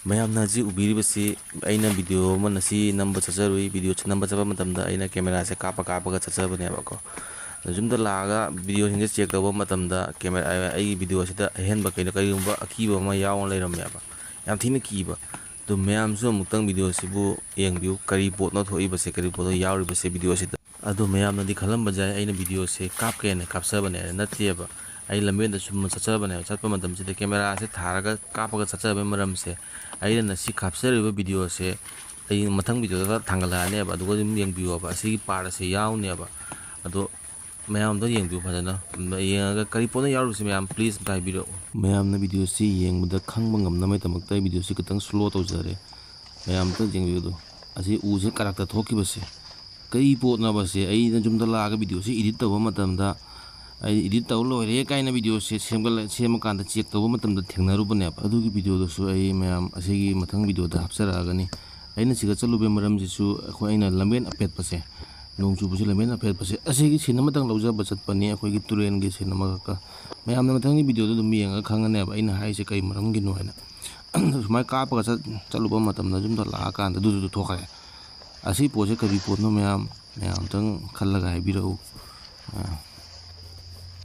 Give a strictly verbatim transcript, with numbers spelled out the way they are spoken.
ꯃꯌꯥꯝꯅ ꯍꯧꯖꯤꯛ ꯎꯕꯤꯔꯤꯕꯁꯤ ꯑꯩꯅ ꯚꯤꯗꯤꯑꯣ ꯑꯃ ꯉꯁꯤ ꯅꯝꯕ ꯆꯠꯆꯔꯨꯏ꯫ ꯚꯤꯗꯤꯑꯣꯁꯤ ꯅꯝꯕ ꯆꯠꯄ ꯃꯇꯝꯗ ꯑꯩꯅ ꯀꯦꯃꯦꯔꯥꯁꯦ ꯀꯥꯞꯄ ꯀꯥꯞꯄꯒ ꯆꯠꯆꯕꯅꯦꯕꯀꯣ꯫ ꯑꯗꯣ ꯌꯨꯝꯗ ꯂꯥꯛꯑꯒ ꯚꯤꯗꯤꯑꯣꯁꯤꯡꯁꯦ ꯆꯦꯛ ꯇꯧꯕ ꯃꯇꯝꯗ ꯀꯦꯃꯦꯔꯥ, ꯑꯩꯒꯤ ꯚꯤꯗꯤꯑꯣꯁꯤꯗ ꯑꯍꯦꯟꯕ ꯀꯩꯅꯣ, ꯀꯔꯤꯒꯨꯝꯕ ꯑꯀꯤꯕ ꯑꯃ ꯌꯥꯎꯅ ꯂꯩꯔꯝꯃꯦꯕ꯫ ꯌꯥꯝ ꯊꯤꯅ ꯀꯤꯕ꯫ ꯑꯗꯨ ꯃꯌꯥꯝꯁꯨ ꯑꯃꯨꯛꯇꯪ ꯚꯤꯗꯤꯑꯣꯁꯤꯕꯨ ꯌꯦꯡꯕꯤꯌꯨ, ꯀꯔꯤ ꯄꯣꯠꯅꯣ ꯊꯣꯛꯏꯕꯁꯦ, ꯀꯔꯤ ꯄꯣꯠꯅꯣ ꯌꯥꯎꯔꯤꯕꯁꯦ ꯚꯤꯗꯤꯑꯣꯁꯤꯗ꯫ ꯑꯗꯣ ꯃꯌꯥꯝꯅꯗꯤ ꯈꯜꯂꯝꯕꯁꯦ ꯑꯩꯅ ꯚꯤꯗꯤꯑꯣꯁꯦ ꯀꯥꯞꯀꯦꯅ ꯀꯥꯞꯆꯕꯅꯦ ꯍꯥꯏꯅ, ꯅꯠꯇꯦꯕ꯫ ꯑꯩ ꯂꯝꯕꯦꯟꯗ ꯁꯨꯝ ꯆꯠꯆꯕꯅꯦꯕ꯫ ꯆꯠꯄ ꯃꯇꯝꯁꯤꯗ ꯀꯦꯃꯦꯔꯥꯁꯦ ꯊꯥꯔꯒ ꯀꯥꯞꯄꯒ ꯆꯠꯆꯕꯒꯤ ꯃꯔꯝꯁꯦ, ꯑꯩꯅ ꯉꯁꯤ ꯀꯥꯞꯆꯔꯤꯕ ꯚꯤꯗꯤꯑꯣꯁꯦ ꯑꯩ ꯃꯊꯪ ꯚꯤꯗꯤꯑꯣꯗ ꯊꯥꯡꯒꯠꯂꯛꯑꯅꯦꯕ, ꯑꯗꯨꯒ ꯑꯗꯨꯝ ꯌꯦꯡꯕꯤꯌꯣꯕ꯫ ꯑꯁꯤꯒꯤ ꯄꯥꯔꯠ ꯑꯁꯦ ꯌꯥꯎꯅꯦꯕ꯫ ꯑꯗꯣ ꯃꯌꯥꯝꯗꯣ ꯌꯦꯡꯕꯤꯌꯨ ꯐꯖꯅ꯫ ꯌꯦꯡꯉꯒ ꯀꯔꯤ ꯄꯣꯠꯅꯣ ꯌꯥꯎꯔꯤꯕꯁꯦ ꯃꯌꯥꯝ please ꯑꯝꯇ ꯍꯥꯏꯕꯤꯔꯛꯑꯣ꯫ ꯃꯌꯥꯝꯅ ꯚꯤꯗꯤꯑꯣꯁꯤ ꯌꯦꯡꯕꯗ ꯈꯪꯕ ꯉꯝꯅꯕꯒꯤꯗꯃꯛꯇ ꯑꯩ ꯚꯤꯗꯤꯑꯣꯁꯤ ꯈꯤꯇꯪ slow ꯇꯧꯖꯔꯦ꯫ ꯃꯌꯥꯝ ꯑꯝꯇ ꯌꯦꯡꯕꯤꯌꯨ꯫ ꯑꯗꯣ ꯑꯁꯤ ꯎꯁꯦ ꯀꯔꯛꯇ ꯊꯣꯛꯈꯤꯕꯁꯦ ꯀꯔꯤ ꯄꯣꯠꯅꯣꯕꯁꯦ ꯑꯩꯅ ꯌꯨꯝꯗ ꯂꯥꯛꯑꯒ ꯚꯤꯗꯤꯑꯣꯁꯤ edit ꯇꯧꯕ ꯃꯇꯝꯗ, ꯑꯩ edit ꯇꯧ ꯂꯣꯏꯔꯦ ꯀꯥꯏꯅ ꯚꯤꯗꯤꯑꯣꯁꯦ ꯁꯦꯝꯒꯠꯂ-, ꯁꯦꯝꯃꯀꯥꯟꯗ check ꯇꯧꯕ ꯃꯇꯝꯗ ꯊꯦꯡꯅꯔꯨꯕꯅꯦꯕ꯫ ꯑꯗꯨꯒꯤ ꯚꯤꯗꯤꯑꯣꯗꯨꯁꯨ ꯑꯩ ꯃꯌꯥꯝ ꯑꯁꯤꯒꯤ ꯃꯊꯪ ꯚꯤꯗꯤꯑꯣꯗ ꯍꯥꯞꯆꯔꯛꯑꯒꯅꯤ꯫ ꯑꯩꯅ ꯁꯤꯒ ꯆꯠꯂꯨꯕꯒꯤ ꯃꯔꯝꯁꯤꯁꯨ ꯑꯩꯈꯣꯏ, ꯑꯩꯅ ꯂꯝꯕꯦꯟ ꯑꯐꯦꯠꯄꯁꯦ, ꯅꯣꯡ ꯆꯨꯕꯁꯤ ꯂꯝꯕꯦꯟ ꯑꯐꯦꯠꯄꯁꯦ, ꯑꯁꯤꯒꯤ scene ꯑꯃꯇꯪ ꯂꯧꯖꯕ ꯆꯠꯄꯅꯤ, ꯑꯩꯈꯣꯏꯒꯤ ꯇꯨꯔꯦꯟꯒꯤ scene ꯑꯃꯈꯛꯀ꯫ ꯃꯌꯥꯝꯅ ꯃꯊꯪꯒꯤ ꯚꯤꯗꯤꯑꯣꯗ ꯑꯗꯨꯝ ꯌꯦꯡꯉꯒ ꯈꯪꯒꯅꯦꯕ ꯑꯩꯅ ꯍꯥꯏꯁꯦ ꯀꯩ ꯃꯔꯝꯒꯤꯅꯣ ꯍꯥꯏꯅ꯫ ꯁꯨꯃꯥꯏꯅ ꯀꯥꯞꯄꯒ ꯆꯠ-, ꯆꯠꯂꯨꯕ ꯃꯇꯝꯗ ꯌꯨꯝꯗ ꯂꯥꯛꯑꯀꯥꯟꯗ ꯑꯗꯨꯗꯨꯁꯨ ꯊꯣꯛꯈ꯭ꯔꯦ꯫ ꯑꯁꯤ ꯄꯣꯠꯁꯦ ꯀꯔꯤ ꯄꯣꯠꯅꯣ ꯃꯌꯥꯝ, ꯃꯌꯥꯝ ꯑꯝꯇꯪ ꯈꯜꯂꯒ ꯍꯥꯏꯕꯤꯔꯛꯎ꯫ ꯑꯥ꯫